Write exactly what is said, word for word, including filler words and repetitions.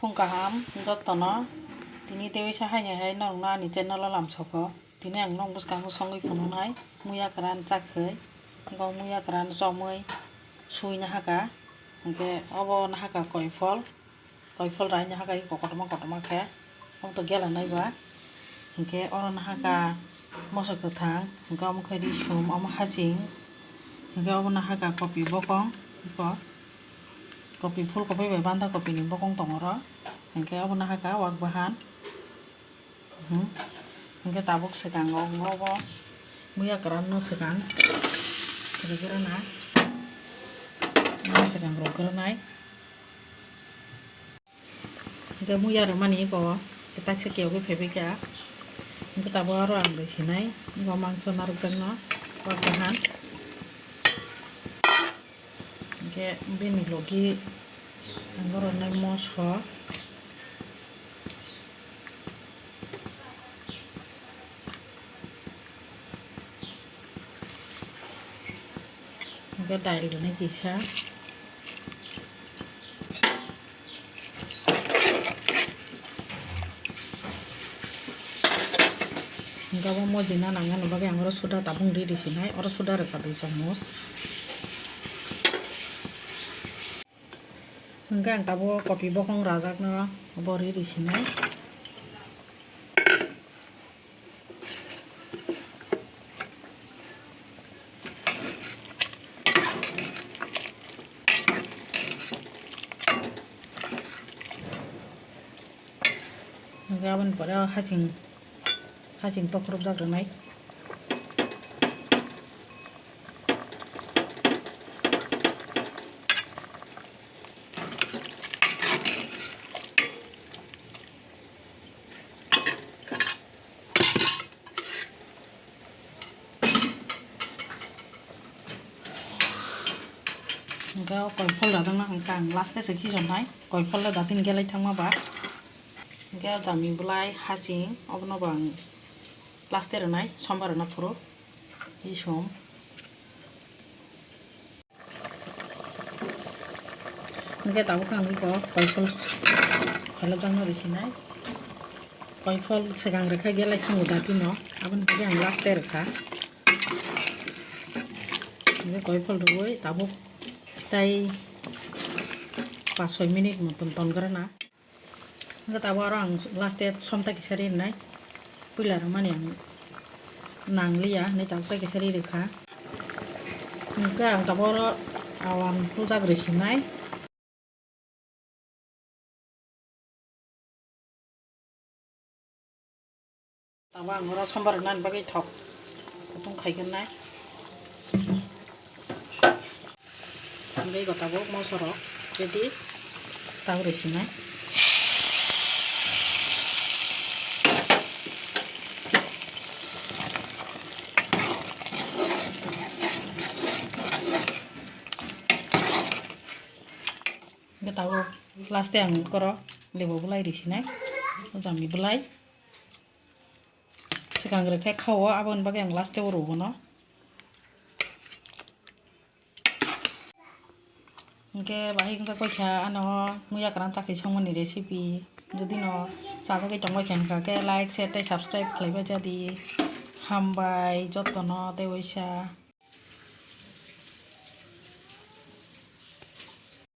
Phung kaham jotono, tini tei waisa haini hai norokno ani channel o lamsokgo. Tini ang nok bwskango songwi phunuknai muya kwran chakhwi, bo muya kwran chomwi sui nahaka, hinkhe obo nahaka koiphol, koiphol rai nahaka kotorma kotorma khe, obo to gela nai ba. Hinkhe oro nahaka moso kwthang, hinkhe omo khe risum, omo hasing, hinkhe obo nahaka kopi bokong, iko kopi phul kopi bai banda kopi ni bokong tongo oro, hinkhe obo nahaka wak bahan. Hmm. Hinkhe tabuk swkang o, o, bo muya kwran no swkang rwgwrana, no swkang rwgwrwnai. Hinkhe muya rwmani eko taksa kiyogwi phaibai kha. Hinkhe tabuk aro ang rwsinai, eko mangso narwkjakno wak bahan. Hinkhe bini logi ang oro nai moso. Hinkhe dail rwnai kisa. Hinkhe obo mojina nangmani bagwi ang oro soda tabuk ri risinai, oro soda rwkha dui chamoch. Hinkhe ang tabuk kopi bokong rajakno obo ri risinai. Hinkhe aboni pore o haching, haching tokrupjak rwnai. Hinkhe o koiphol da dangna hinkhe ang last tese khichonai, koiphol da datini gelai thangma ba. Hinkhe o jami bwlai haching obono bo ang last te rwnai, sombar rwna phuru. Isom. Hinkhe tabuk ang iko koiphol kholopjakno risinai. Koiphol swkang rwkha gelai thango datino, aboni bagwi ang last te rwkha. Hinkhe koiphol rwui tabuk tai pas soi minute motom tongrana. Hinkhe tabuk aro ang last e somta kisa rinai. Puila rwmani ang nangliya hinwi tabuk tai kisa ri rwkha. Hinkhe ang tabuk oro awan puljak rwsinai. Tabuk ang oro sombar rwnani bagwi thok kutung khaigwrnai. Hwnwi tabuk moso rok ready, tabuk rwsinai. Hwnkhe tabuk last e ang koro lebo bwlai risinai, o jami bwlai. Swkang rwkhe khao, aboni bagwi ang last o rwo bono. Hwnkhe bahai wngkha khe ano muya kwran chakri songmani recipe. Jodi no chajagwi tongbai kha hwnkha khe like, share tei subscribe khlaibai jadi. Hambai jotono tei waisa.